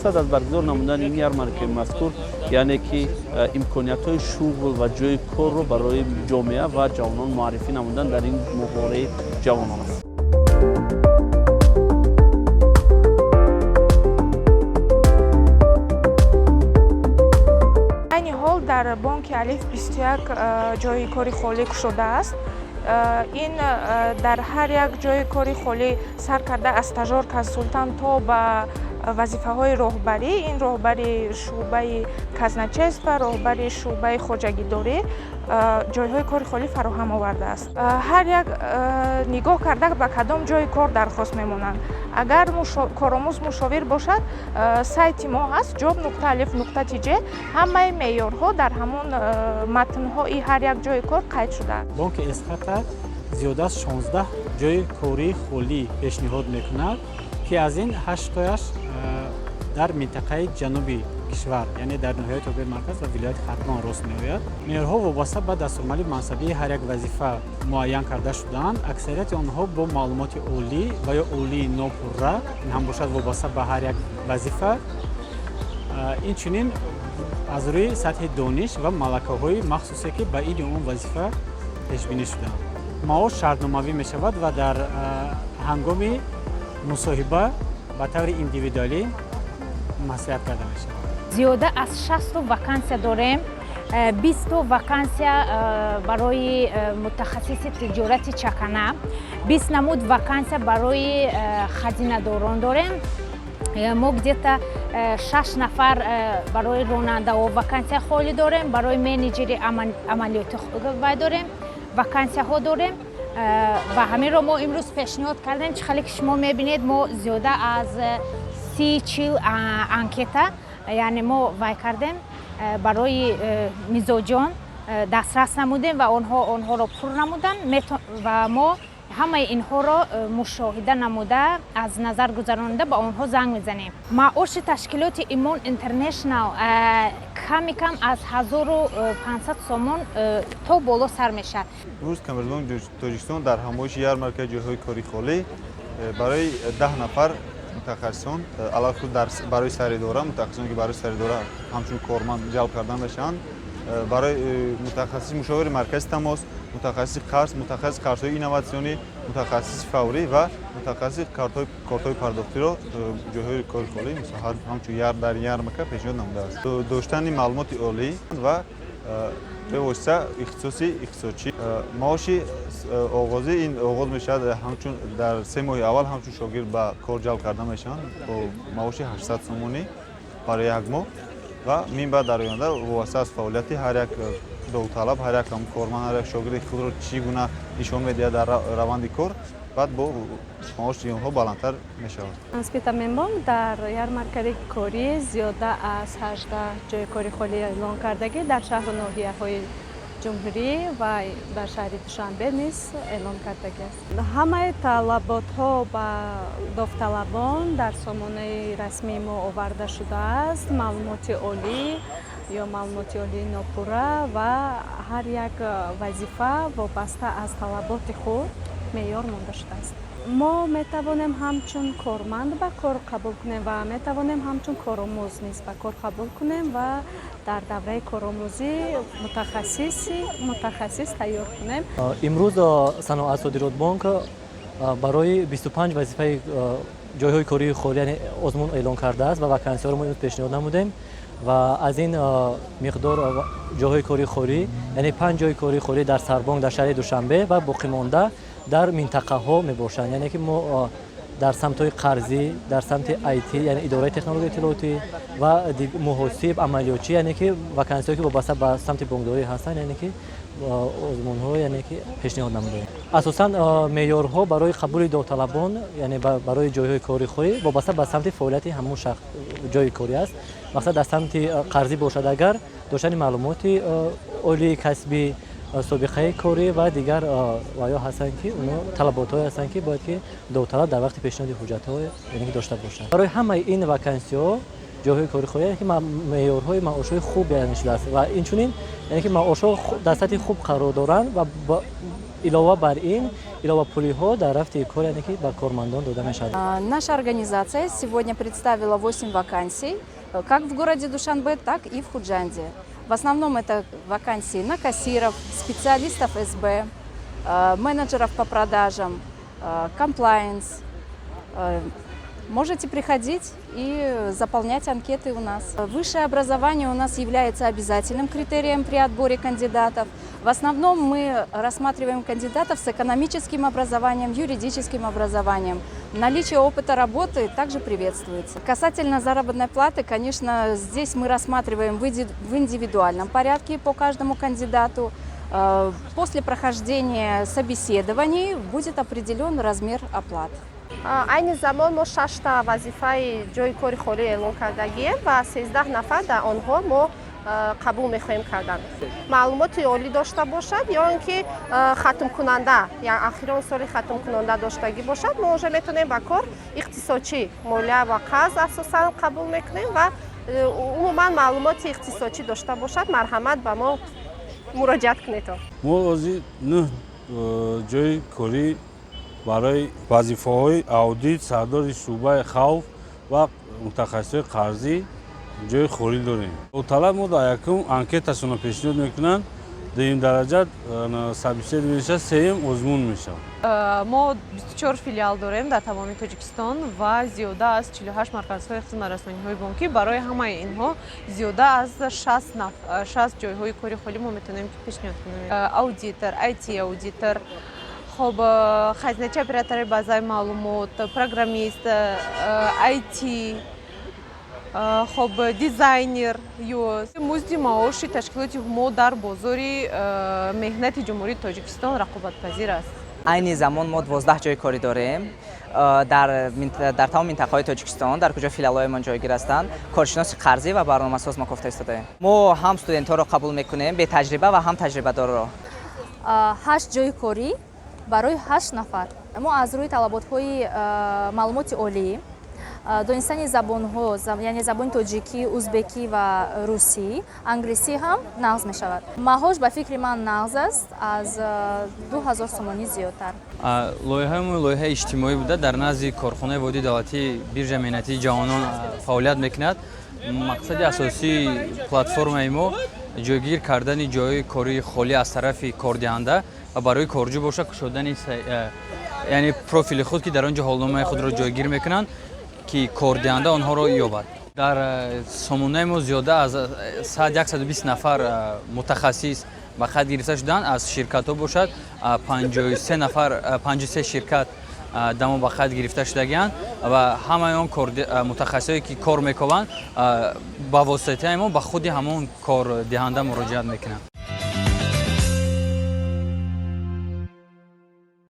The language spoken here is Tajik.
Мақсад аз баргузор намудани ин ярмаркаи мазкур, яъне ки имкониятҳои шуғл ва ҷойи корро барои ҷомеа ва ҷавонон муаррифӣ намудан дар ин моҳвораи ҷавонон аст. Айни ҳол дар бонки Алиф 21 ҷойи кори холӣ кушодааст. Ин дар ҳар як ҷойи кори холӣ, сар карда аз стажёр, консултант то ба вазифаҳои роҳбарӣ, ин роҳбари шӯъбаи казначейства, роҳбари шӯъбаи хоҷагидорӣ, ҷойҳои кори холӣ фароҳам овардааст. Ҳар як нигоҳ карда ба кадом ҷойи кор дархост мемонанд. Агар коромӯз мушовир бошад, сайти мо ҳаст job.alif.tj, ҳамаи меъёрҳо дар ҳамон матнҳои ҳар як ҷойи кор қайд шудаанд. Бонки Эсхата зиёда аз 16 ҷойи кории холӣ пешниҳод мекунад, ки аз ин ҳашттояш дар минтақаи ҷануби кишвар, яъне дар ноҳияи тобеи марказ ва вилояти Хатлон рост меояд. Меъёрҳо вобаста ба дастурмали мансабии ҳар як вазифа муайян карда шудаанд. Аксарияти онҳо бо маълумоти олӣ ва ё олии нопурра, ин ҳам бошад вобаста ба ҳар як вазифа, инчунин аз рӯи сатҳи дониш ва малакаҳои махсусе, ки ба ин ё он вазифа пешбинӣ шудаанд. Маош шартномавӣ мешавад ва дар ҳангоми мусоҳиба ба таври индивидуалӣ маслиҳат карда мешавад. Зиёда аз 60 вакансия дорем. 20 вакансия барои мутахассиси тиҷорати чакана, 20 намуд вакансия барои хазинадорон дорем. Мо где-то шаш нафар барои ронандаҳо вакансия холӣ дорем, барои менеҷери амалиёти вай дорем, вакансияҳо дорем ва ҳаминро мо имрӯз пешниҳод кардем. Чӣ хеле ки шумо мебинед, мо зиёда аз 30-40 анкета, яъне мо вай кардем, барои мизоҷон дастрас намудем ва онҳо онҳоро пур намуданд ва мо ҳамаи инҳоро мушоҳида намуда, аз назар гузаронида, ба онҳо занг мезанем. Маоши ташкилоти Имон Интернешнал ками кам аз 1500 сомон то боло сар мешавад. Имрӯз Коммерсбонк Тоҷикистон дар ҳамоиши ярмаркаи ҷойҳои кори холӣ барои 10 нафар мутахассисон, алалхусус барои саридора, мутахассисоне, ки барои саридора ҳамчун корманд ҷалб карда мешаванд, барои мутахассиси мушовири маркази тамос, мутахассиси қарз, мутахассиси қарзҳои инноватсионӣ, мутахассиси фаврӣ ва мутахассиси кортҳои пардохтиро ҷойҳои кори холӣ ҳамчун дар ярмарка пешниҳод намудааст. Доштани маълумоти олӣ ва бевосита ихтисоси иқтисодчӣ. Маоши оғозӣ ин оғоз мешавад, ҳамчун дар 3 моҳи аввал ҳамчун шогирд ба кор ҷалб карда мешаванд бо маоши 800 сомонӣ барои як моҳ ва минбаъд дар оянда вобаста аз фаъолияти ҳар як довталаб, ҳар як корманд, ҳар як шогирди худро чӣ гуна нишон медиҳад дар раванди кор, баъд бо маоши онҳо баландтар мешавад. Спитаменбонк дар ярмаркаи корӣ зиёда аз 18 ҷойи кори холӣ эълон кардагӣ дар шаҳру ноҳияҳои ҷумҳурӣ ва дар шаҳри Душанбе низ эълон кардагиаст. Ҳамаи талаботҳо ба довталабон дар сомонаи расмии мо оварда шудааст. Маълумоти олӣ ё маълумоти олии нопурра ва ҳар як вазифа вобаста аз талаботи худ меъёр монда шудааст. Мо метавонем ҳамчун корманд ба кор қабул кунем ва метавонем ҳамчун коромӯз низ ба кор қабул кунем ва дар давраи коромӯзӣ мутахассис тайёр кунем. Имрӯз Саноат Содиротбонк барои 25 вазифаи ҷойҳои кории холӣ, яъне озмун эълон кардааст ва вакансиҳоро мо имрӯз пешниҳод намудем ва аз ин миқдор ҷойҳои кории холӣ, яъне панҷ ҷойи кории холӣ дар Сарбонк дар шаҳри Душанбе ва боқимонда дар минтақаҳо мебошанд. Яъне ки мо дар самтҳои қарзӣ, дар самти IT, яъне идораи технологияи иттилоотӣ ва муҳосиб, амалиётчӣ, яъне ки вакансиҳое, ки вобаста ба самти бонкдорӣ ҳастанд, яъне ки озмунҳо, яъне ки пешниҳод намудаем. Асосан меъёрҳо барои қабули довталабон, яъне барои ҷойҳои кори холӣ, вобаста ба самти фаъолияти ҳамон шахс ҷойи корӣ аст. Мақсад дар самти қарзӣ бошад, агар доштани маълумоти олии касбӣ, собиқаи корӣ ва дигар ваё ҳастанд, ки оно талаботҳое ҳастанд, ки бояд ки довталаб дар вақти пешниҳоди ҳуҷҷатҳо, яъне ки дошта бошад. Барои ҳамаи ин вакансиҳо, ҷойҳои кори холӣ, яъне ки меъёрҳои маошҳои хуб яъне шудааст ва инчунин, яъне ки маошҳо дар сатҳи хуб қарор доранд ва илова бар ин, Иловапулиҳо дар рафти кор, яъне ки ба кормандон дода мешавад. Наша организация сегодня представила 8 вакансий, как в городе Душанбе, так и в Худжанде. В основном это вакансии на кассиров, специалистов СБ, менеджеров по продажам, комплаенс. Можете приходить и заполнять анкеты у нас. Высшее образование у нас является обязательным критерием при отборе кандидатов. В основном мы рассматриваем кандидатов с экономическим образованием, юридическим образованием. Наличие опыта работы также приветствуется. Касательно заработной платы, конечно, здесь мы рассматриваем в индивидуальном порядке по каждому кандидату. После прохождения собеседований будет определен размер оплаты. Айни замон мо шашта вазифаи ҷои кори холӣ эълон кардагием ва 13 нафар дар онҳо мо қабул мехоҳем кардан. Маълумоти олӣ дошта бошад ё ин ки хатмкунанда, ахирон соли хатмкунанда доштагӣ бошад, мо уже метавонем ба кор. Иқтисодчӣ, молия ва қарз асосан қабул мекунем ва умуман маълумоти иқтисодчӣ дошта бошад, марҳамат, ба мо муроҷиат кунед. Мо ҳозир нӯҳ ҷои корӣ барои вазифаҳои аудит, сардори шӯъбаи хавф ва мутахассисои қарзӣ ҷои холӣ дорем. Талаб мо дар якум анкеташонро пешниҳод мекунанд, дуюм дараҷа собеседование мешавад, сеюм озмун мешавад. Мо 24 филиал дорем дар тамоми Тоҷикистон ва зиёда аз 48 марказҳои хизматрасониҳои бонкӣ. Барои ҳамаи инҳо зиёда аз 60 ҷойҳои кори холӣ мо метавонем ки пешниҳод кунем: аудитор, IT аудитор, хоб, хазиначи, оператори базаи маълумот, программист, IT, хоб, дизайнер. Музди маоши ташкилоти мо дар бозори меҳнати Ҷумҳурии Тоҷикистон рақобатпазир аст. Айни замон мо 12 ҷои корӣ дорем дар тамоми минтақаҳои Тоҷикистон, дар куҷо филиалҳоямон ҷойгир ҳастанд. Коршиноси қарзӣ ва барномасоз мо кофта истодаем. Мо ҳам студентҳоро қабул мекунем бетаҷриба ва ҳам таҷрибадорро. Ҳашт ҷои корӣ барои ҳашт нафар. Мо аз рӯи талаботҳои маълумоти олӣ, донистани забонҳо, яъне забони тоҷикӣ, узбекӣ ва русӣ, англисӣ ҳам нағз мешавад. Маош, ба фикри ман, нағз аст, аз 2000 сомонӣ зиёдтар. Лоиҳаи мо лоиҳаи иҷтимоӣ буда, дар назди корхонаи воҳиди давлатии биржа меҳнатии ҷавонон фаъолият мекунад. Мақсади асосии платформаи мо ҷойгир кардани ҷойҳои кории холӣ аз тарафи кордиҳанда ва барои корҷӯ боша кушодани, яъне профили худ, ки дар он ҷо ҳолномаи худро ҷойгир мекунанд, ки кордиҳанда онҳоро ёбад. Дар сомонаи мо зиёда аз 120 нафар мутахассис ба қайд гирифта шуданд. Аз ширкатҳо бошад, 53 нафар, 53 ширкат дамо ба қайд гирифта шудагианд ва ҳамаи он мутахассисое, ки кор мекобанд, ба воситаи мо ба худи ҳамон кордиҳанда муроҷиат мекунанд.